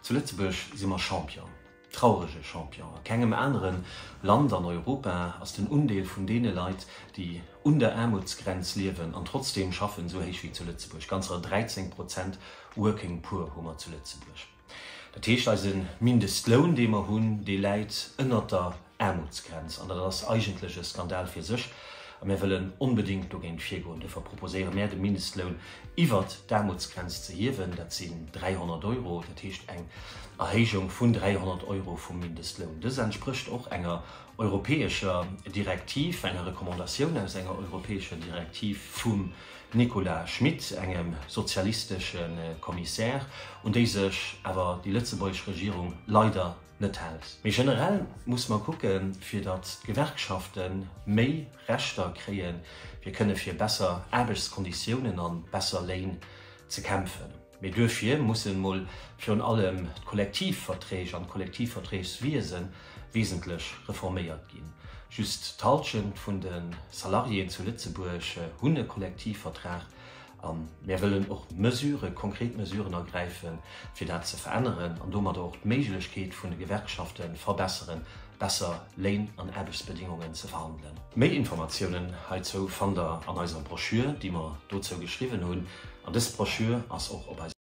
Zu Lëtzebuerg si mer Champion, traurege Champion. A kengem anere Land an Europa ass den Undeel vun deene Leit, déi un der Aarmutsgrenz liewen an trotzdeem schaffen, esou héich wéi zu Lëtzebuerg. Ganzer 13 Prozent Working Poor hu mer zu Lëtzebuerg. Dat heescht, eise Mindestloun, dee mer hunn, dee läit ënnert der Aarmutsgrenz. An dat ass eigentlech e Skandal fir sech. A mär wëllen onbedéngt dogéint virgoen. Duerfir proposéiere mär, de Mindestloun iwwert d'Aarmutsgrenz ze hiewen. Dat sinn 300 Euro, dat heescht eng Erhéijung vun 300 Euro vum Mindestloun. Dës entsprécht och enger europäescher Direktiv, enger Recommandatioun aus enger europäescher Direktiv vum Nicolas Schmit, engem sozialistesche Kommissär, un déi sech awer déi lëtzebuergesch Regierung leider net hält. Méi generell muss mer kucken, fir datt d'Gewerkschafte méi Rechter kréien, fir kënne fir besser Aarbechtskonditiounen a besser Léin ze kämpfen. Mee duerfir mussen emol virun allem d'Kollektivverträg an d'Kollektivverträgswiese wesentlech reforméiert ginn. Just d'Halschent vun de Salariéen zu Lëtzebuerg hunn e Kollektivvertrag. A mär wëllen och Mesuren, konkret Mesuren ergräifen, fir dat ze veränneren an domadder och d'Méiglechkeet vun de Gewerkschafte verbesseren, besser Léin an Aarbechtsbedingungen ze verhandelen. Méi Informatiounen heizou fannt der an eiser Broschür, déi mer dozou geschriwwen hunn. An dës Broschür ass och op eiser.